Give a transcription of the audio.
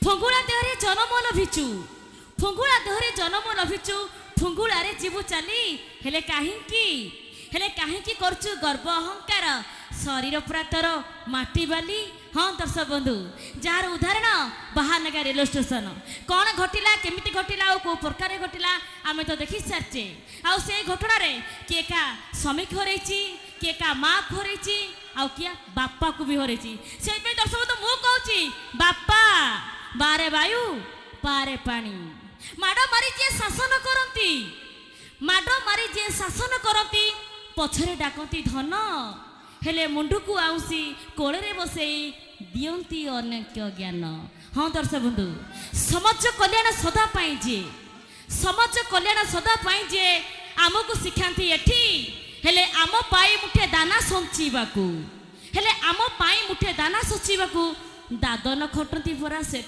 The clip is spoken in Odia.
ଫୁଙ୍ଗୁଳା ଦେହରେ ଜନମ ଲଭିଛୁ, ଫୁଙ୍ଗୁଳା ଦେହରେ ଜନମ ଲଭିଛୁ, ଫୁଙ୍ଗୁଳାରେ ଯିବୁ ଚାଲି। ହେଲେ କାହିଁକି, ହେଲେ କାହିଁକି କରୁଛୁ ଗର୍ବ ଅହଙ୍କାର? ଶରୀର ପୁରା ତୋର ମାଟି ବାଲି। ହଁ ଦର୍ଶକ ବନ୍ଧୁ, ଯାହାର ଉଦାହରଣ ବାହାନଗା ରେଲୱେ ଷ୍ଟେସନ। କ'ଣ ଘଟିଲା, କେମିତି ଘଟିଲା ଆଉ କେଉଁ ପ୍ରକାରରେ ଘଟିଲା, ଆମେ ତ ଦେଖି ସାରିଛେ। ଆଉ ସେଇ ଘଟଣାରେ କିଏ କା ସ୍ୱାମୀକୁ ହରେଇଛି, କିଏ କା ମାଆକୁ ହରେଇଛି, ଆଉ କିଏ ବାପାକୁ ବି ହରେଇଛି। ସେଇଥିପାଇଁ ଦର୍ଶକ ବନ୍ଧୁ, ମୁଁ କହୁଛି, ବାପା ବାରେ ବାୟୁ ପାରେ ପାଣି। ମାଡ଼ ମାରି ଯିଏ ଶାସନ କରନ୍ତି, ମାଡ଼ ମାରି ଯିଏ ଶାସନ କରନ୍ତି, ପଛରେ ଡାକନ୍ତି ଧନ, ହେଲେ ମୁଣ୍ଡକୁ ଆଉଁସି କୋଳରେ ବସେଇ ଦିଅନ୍ତି ଅନେକ ଜ୍ଞାନ। ହଁ ଦର୍ଶକ ବନ୍ଧୁ, ସମାଜ କଲ୍ୟାଣ ସଦା ପାଇଁ ଯିଏ, ସମାଜ କଲ୍ୟାଣ ସଦା ପାଇଁ ଯିଏ ଆମକୁ ଶିଖାନ୍ତି ଏଠି, ହେଲେ ଆମ ପାଇଁ ମୁଠେ ଦାନା ସଞ୍ଚିବାକୁ, ହେଲେ ଆମ ପାଇଁ ମୁଠେ ଦାନା ସଞ୍ଚିବାକୁ ଦାଦନ ଖଟନ୍ତି ପରା ସେଠି।